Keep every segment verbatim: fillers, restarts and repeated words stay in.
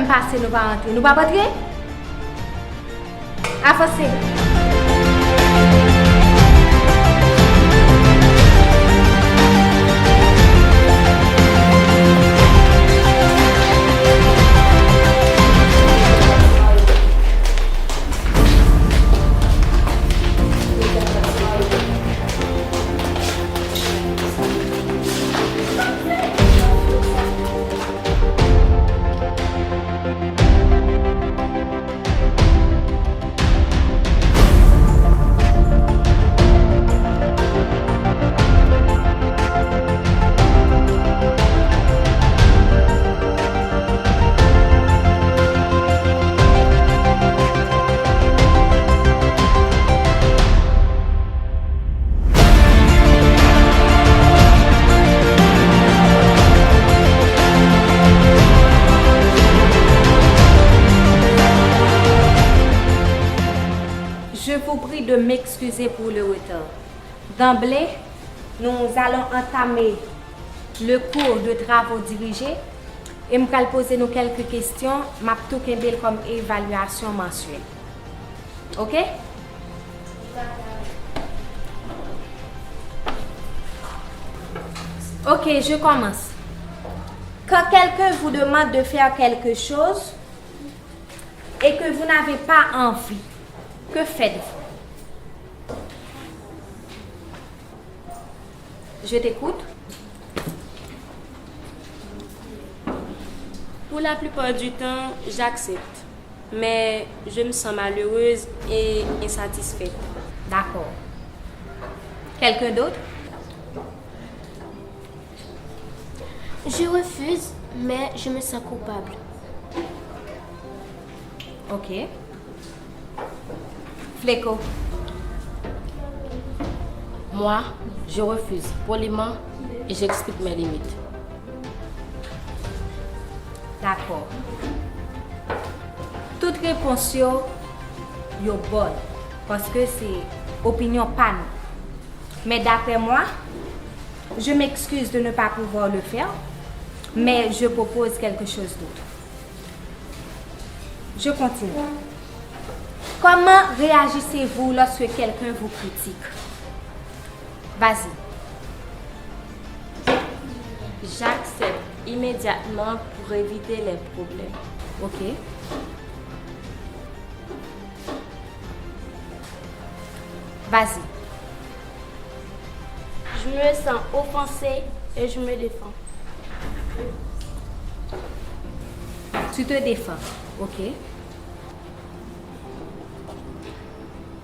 Pase, nou pa rantre. Nou p ap antre? Avanse. Je vous prie de m'excuser pour le retard. D'emblée, nous allons entamer le cours de travaux dirigés e m pral poze nou kèlke kesyon, m ap tou kenbe l kòm evalyasyon mansyèl. Oke? Ok, je commence. Quand quelqu'un vous demande de faire quelque chose et que vous n'avez pas envie, que faites-vous? Je t'écoute. Pour la plupart du temps, j'accepte. Mais je me sens malheureuse et insatisfaite. D'accord. Quelqu'un d'autre? Je refuse, mais je me sens coupable. Ok. Fleco. Moi, je refuse poliment et j'explique mes limites. Dakò. Tout repons yo, yo bon, paske se opinyon pa nou. Mais d'après moi, je m'excuse de ne pas pouvoir le faire, mais je propose quelque chose d'autre. Je continue. Comment réagissez-vous lorsque quelqu'un vous critique? Vas-y. J'accepte immédiatement pour éviter les problèmes. Ok. Vas-y. Je me sens offensée et je me défends. Tu te défends, ok.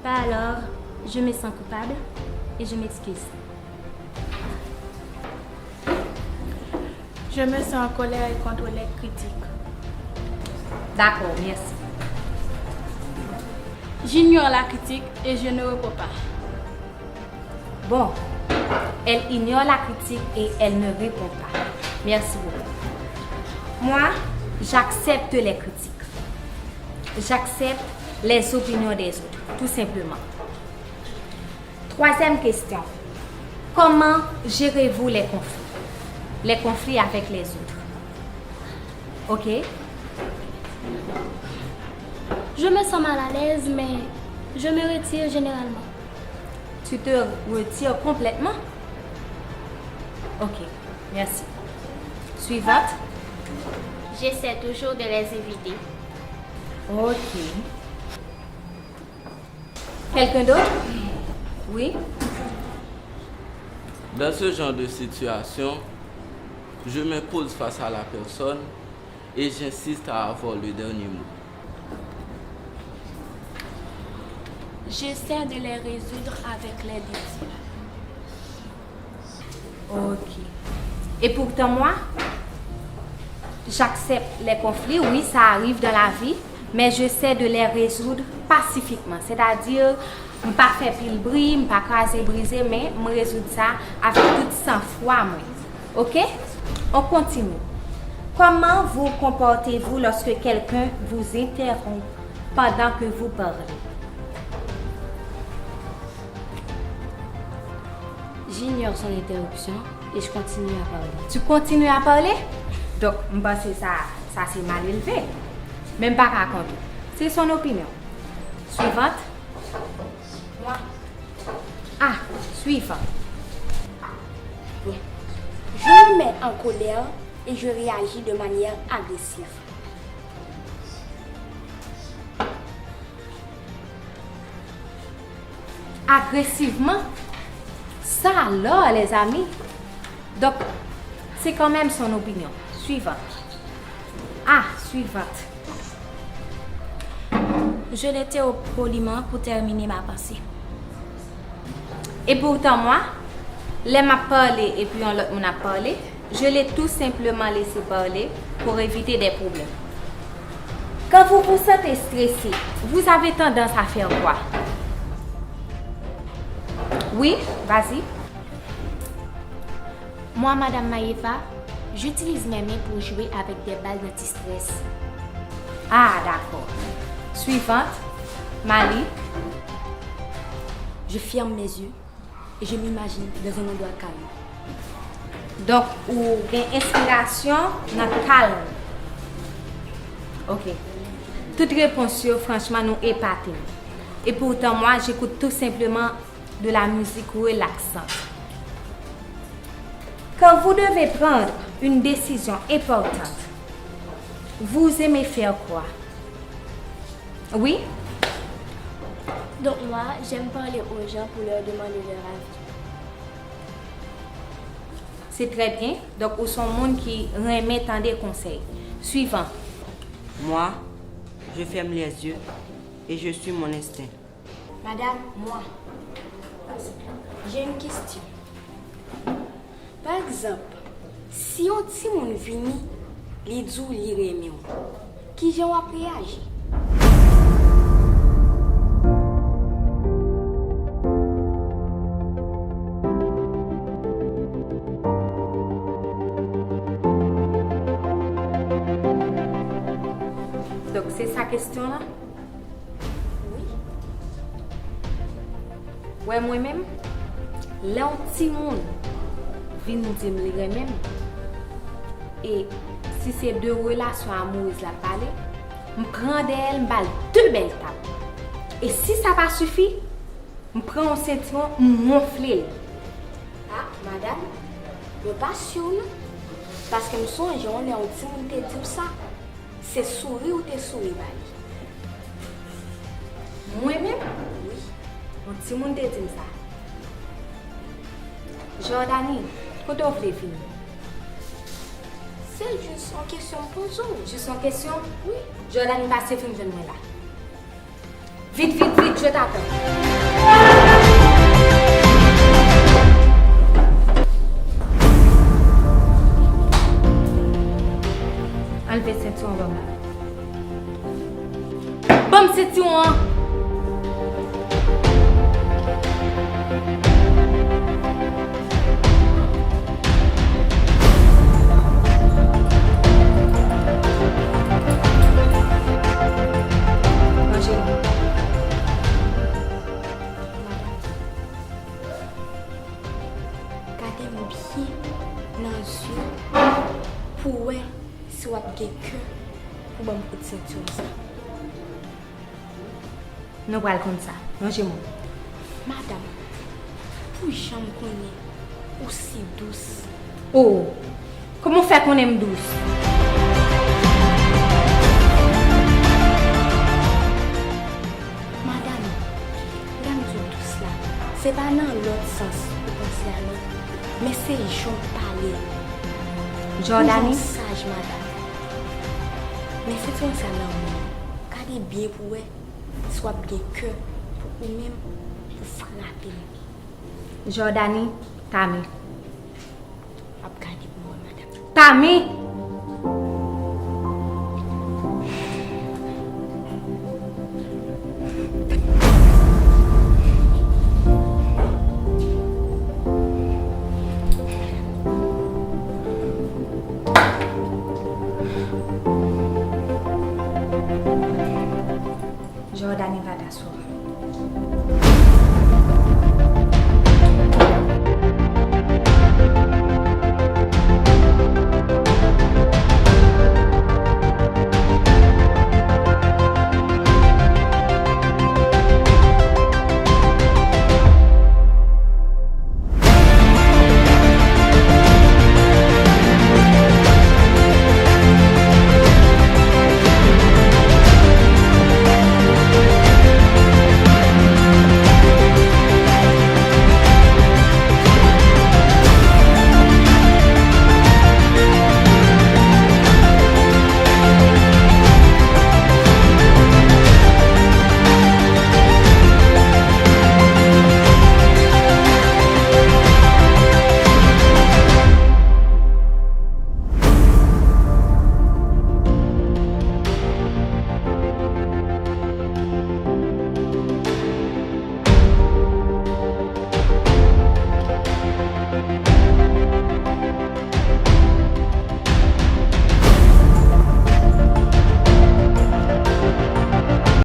Bah alors, je me sens coupable et je m'excuse. Je me sens en colère et contre les critiques. D'accord, merci. J'ignore la critique et je ne réponds pas. Bon, elle ignore la critique et elle ne répond pas. Merci beaucoup. Moi, j'accepte les critiques. J'accepte les opinions des autres, tout simplement. Troisième question. Comment gérez-vous les conflits? Les conflits avec les autres. Ok? Je me sens mal à l'aise, mais je me retire généralement. Tu te retires complètement? Ok, merci. Suivante. J'essaie toujours de les éviter. Ok. Quelqu'un d'autre? Oui. Dans ce genre de situation, je m'impose face à la personne et j'insiste à avoir le dernier mot. J'essaie de les résoudre avec les défis. Ok. Et pourtant, moi, j'accepte les conflits, oui, ça arrive dans la vie, mais j'essaie de les résoudre pacifiquement. C'est-à-dire, m pa fè pil bri, m pa kraze brize, men m rezoud sa avèk tout sanfwa mwen. Ok? On continue. Comment vous comportez-vous lorsque quelqu'un vous interrompt pendant que vous parlez? J'ignore son interruption et je continue à parler. Tu continues à parler? Donk, m panse sa, sa se mal éleve. Men m pa ka kont ou. C'est son opinion. Suivante. Moi. Ah, suivant. Bon. Je me mets en colère et je réagis de manière agressive. Agresivman? Sa alò, lèzami! Donk, c'est quand même son opinion. Suivante. Ah, suivante. Je l'interromps poliment pour terminer ma pensée. Et pourtant, moi, lè m ap pale epi yon lòt moun ap pale, je l'ai tout simplement laissé parler pour éviter des problèmes. Quand vous vous sentez stressé, vous avez tendance à faire quoi? Oui, vas-y. Moi, Madame Maïva, j'utilise mes mains pour jouer avec des balles d'anti-stress. Ah, d'accord. Suivante. Malik. Je ferme mes yeux et je m'imagine dans un endroit calme. Donk, ou gen enspirasyon nan kalm. Ok. Tout repons yo, franchman, nou epate m. Et pourtant, moi, j'écoute tout simplement de la musique relaxante. Quand vous devez prendre une décision importante, vous aimez faire quoi? Oui? Donc moi, j'aime parler aux gens pour leur demander leur avis. C'est très bien. Donk, ou se yon moun ki renmen tande konsèy. Suivant. Moi, je ferme les yeux et je suis mon instinct. Madame, moi, j'ai une question. Pa egzanp, si yon timoun vini, li di w li renmen w, kijan w ap reyaji? Donk, se sa kesyon lan? Wi. Wè mwen menm, lè yon timoun vin di m li renmen m, e si se de relasyon amourez l ap pale, m pran dèyè l, m ba l de bèl tap. E si sa pa sifi, m pran yon sentiwon, m wonfle l. Ah, madam, mwen pa si w non. Paske m sonje yon lè yon timoun te di m sa. Se souri ou te souri ba li. Mwen menm? Wi. Yon timoun te di m sa. Jordany, kote w vle vini? Se jis yon kesyon m poze w. Jis yon kesyon? Wi. Jordany, pase vin jwenn mwen la. Vite, vite, vite, je t'attends. Anlve sentiwon ban m la. Ban m sentiwon an. Manje. Madanm, gade m byen nan zye pou w wè si w ap gen kè pou ban m kout sentiwon sa. Nou pral konn sa. Lonje men w. Madanm, pou jan m konnen ou si dous. O, kòman w fè konnen m dous? Madanm, lè m di w dous la, se pa nan lòt sans ou panse a non, men se jan w pale. Jordany. Ou jan w saj, madanm. Men sentiwon sa nan men w. Gade byen pou w wè si w ap gen kè pou ou menm pou frape m. Jordany, Tami. W ap gade pou mwen, madanm. Tami!